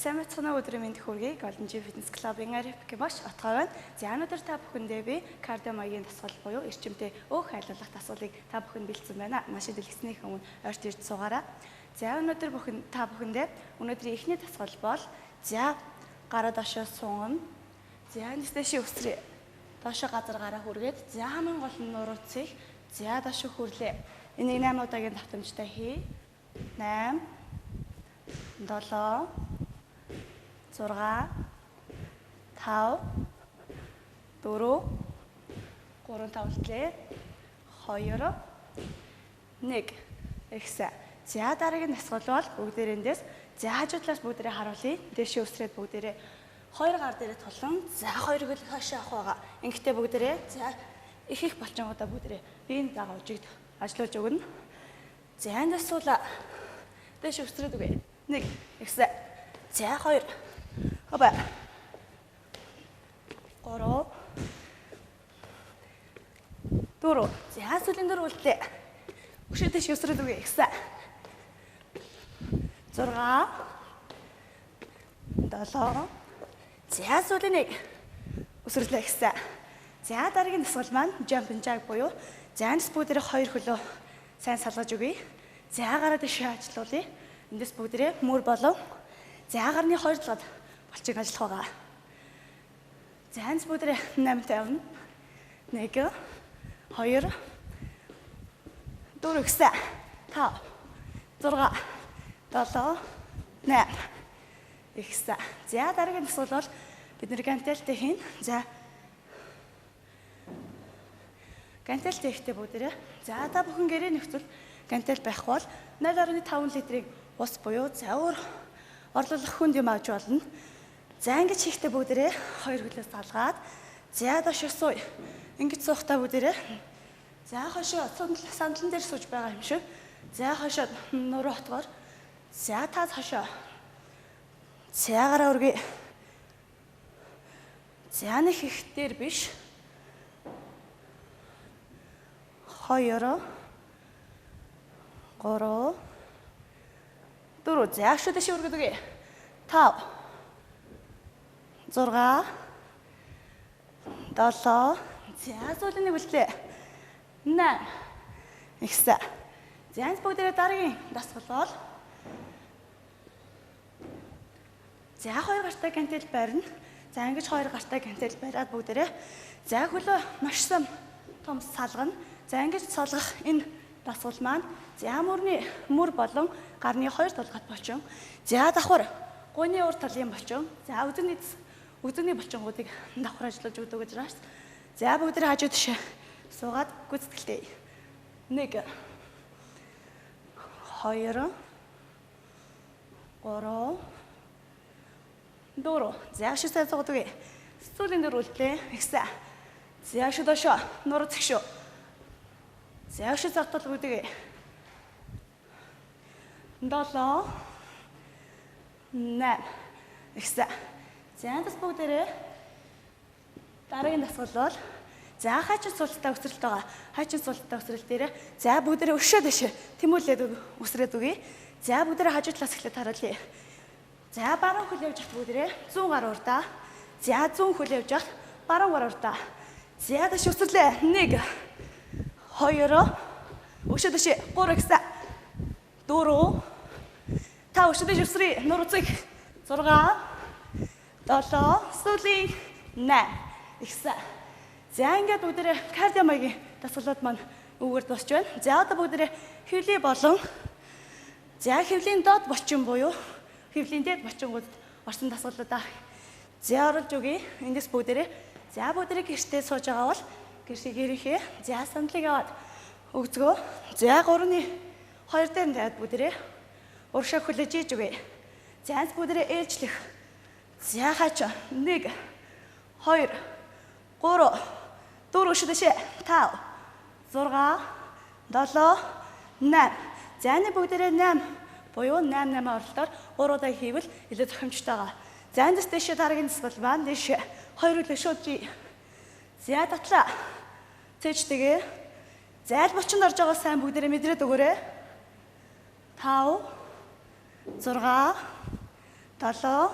Сайн байцгаана уу, өдрийн мэнд хүргэе. Golden Gym Fitness Club-ын Ариф Гэмош отгой байна. За, өнөөдөр та бүхэндээ би кардио маягийн дасгал буюу эрчимтэй өөх хайлуулах дасгалыг та бүхэнд бэлдсэн байна. Маш дэлгэснийх өмнө ойрт ирж суугаарай. За, өнөөдөр бүхэн та бүхэндээ өнөөдрийн эхний дасгал бол за гараа доошоо сунгана. За, эндээс өсрөө. Доошоо газар гараа хүргээд за хамгийн гол нь нуруу цэх. За, доошоо хүрлээ. Энийг 8 удаагийн давтамжтай хий. 8 7 6 5 4 3 5 үлдлээ. 2 1 ихсэн. За, дараагийн дасгал бол бүгдээр эндээс за хажуу талаас бүгдээрээ харуулъя. Дээшээ өсрээд бүгдээрээ хоёр гар дээрээ тулан за хоёр хөл хашаа авах байгаа. Ингэхдээ бүгдээрээ за их их болчингуудаа бүгдээрээ биеийн дагаа үжигд ажиллуулж өгнө. За, эндээс суула. Дээшээ өсрээд өгье. 1 ихсэн. За, 2 Хоба. 3 4. За, сүүлийн дөрөв үлдлээ. Өшөө дэш өсрөөд өгье гэсэн. 6 7. За, сүүлийн 1. Өсөрлөө гэсэн. За, дараагийн дасгал маань jump and jack буюу за эндээс бүгдээрээ хоёр хөлөө сайн салгаж өгье. За, гараа дэшээ ажиллуулъя. Эндээс бүгдээрээ мөр болон за гарны хоёр талд булчиг ажиллах байгаа. За, эндээс бүгдээрээ 8 тавина. 1 2 4 гэсэн. 5 6 7 8 ихсэн. За, дараагийн дасгал бол бид нэр гантелтэй хийн. За, гантелтэй хийхдээ бүгдээрээ за та бүхэн гэрээ нөхцөл гантел байхгүй бол 0.5 литрийг ус буюу за өөр орлуулах хүнд юм авч болно. За, ингэж хийхдээ бүгдээрээ хоёр хөлөөс салгаад за доош сууя. Ингэж суухдаа бүгдээрээ за хошоо сандлан дээр сууж байгаа юм шиг. За, хошоо нуруу хотгоор за та хошоо. За, гараа өргөе. За, нэг их дээр биш. 2 3 4. За, өшөө дэше өргөд өгье. 5 6 7. За, сүүлийн нэг үлдлээ. 8 ихсэн. За, энэ бүгдээрээ дараагийн дасгал бол за хоёр гартай гантел барина. За, ингэж хоёр гартай гантел бариад бүгдээрээ за хөлөө маш сам том салгана. За, ингэж салгах энэ дасгал маань за мөрний мөр болон гарны хоёр толгойт болчин. За, давхар гуйны урд талын болчин. За, өзөний болчингуудыг давхар ажиллуулж өгдөг гэж байна. За, бүгдээрээ хажуу тишээ суугаад гүйцэтгэлтэй. 1 2 3 4. За, шүсээ сайн суугаад өгье. Сүүлийн дөрөв үлдлээ. Ихсэн. За, шүү доошоо нуруу цэгшөө. За, шүсээ зогтол өгдөг. 7 8 ихсэн. За, эндээс бүгдээрээ дараагийн дасгал бол за хаачин суулттай өсрэлт байгаа. Хаачин суулттай өсрэлт дээрээ за бүгдээрээ өшөө дэшээ тэмүүлээд өсрээд өгье. За, бүгдээрээ хажуу талаас эхлээд харуулъя. За, баруун хөл явж хат бүгдээрээ зүүн гар урдаа. За, зүүн хөл явж хат баруун гар урдаа. За, дэш өсөрлөө. 1 2 өшөө дэшээ 3 гэсэн. 4 5 өшөө дэш өсрөе. Нуруу цэг 6 7 сүүлийн 8 ихсэн. За, ингээд бүгдээрээ кардио маягийн дасгалууд маань үүгээр дуусч байна. За, одоо бүгдээрээ хөвлийн болон за хөвлийн доод булчин буюу хөвлийн дээд булчингуудад орсон дасгалуудаа за оруулж өгье. Эндээс бүгдээрээ за бүгдээрээ гэртээ сууж байгаа бол гэрийнхээ за сандлыг аваад өгзгөө. За, 3-ны 2 дээр нь тавиад бүгдээрээ урагшаа хүлээж иж өгье. За, энд бүгдээрээ ээлжлэх. За, хаач 1 2 3 4 өшөө дэшээ 5 6 7 8. За, энэ бүгдээрээ 8 буюу 8 8 оролтоор 3 удаа хийвэл илүү зохимжтой байгаа. За, эндээс дэшээ дараагийн дасгал маань дэшээ хоёр хөлөө шууд жи. За, татлаа. Цэжтэйгээ. За, аль булчинд орж байгаа сайн бүгдээрээ мэдрээд өгөөрэй. 5 6 7,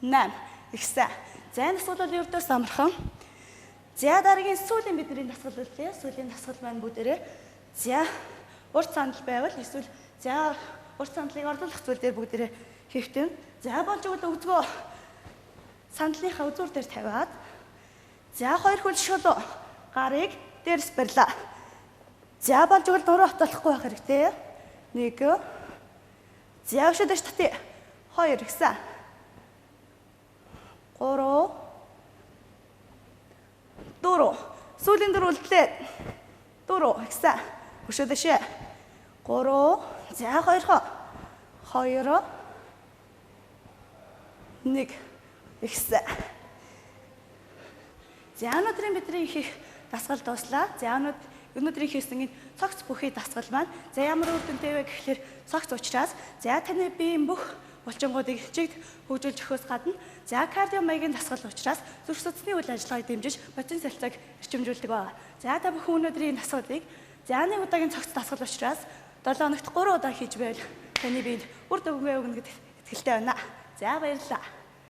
8. Ихсэн. За энэ дасгал бол ердөөс амархан. За дараагийн сүүлийн бидний дасгал үлээ. Сүүлийн дасгал маань бүгдээрээ за урт сандал байвал эсвэл за урт сандлыг орлуулах зүйл дээр бүгдээрээ хийх юм. За болж игэл өгзгөө сандлынхаа үзүүр дээр тавиад за хоёр хөл шулуу гарыг дээрс барьлаа. За болж игэл нуруу авталахгүй байх хэрэгтэй. 1. За өшөө дэш татъя. 2 гэсэн. 3 4. Сүүлийн дөрөв үлдлээ. 4 гэсэн. Өшөө дэшээ. 3. За 2 2 1 ихсэн. За өнөөдрийн бидний хийх дасгал дууслаа. За өнөөдрийн хийсэн энэ цогц бүхий дасгал маань за ямар үр дүнтэй вэ гэхлээр цогц учраас за таны биеийн бүх булчингуудыг чигт хөгжүүлж өгөхөөс гадна за кардио маягийн дасгал учраас зүрх судасны үйл ажиллагааг дэмжиж бодис солилцоог эрчимжүүлдэг ба. За та бүхэн өнөөдрийн дасгалыг за нэг удаагийн цогц дасгал учраас 7 хоногт 3 удаа хийж байвал таны биед үр дүнгээ өгнө гэдэгт итгэлтэй байна. За баярлалаа.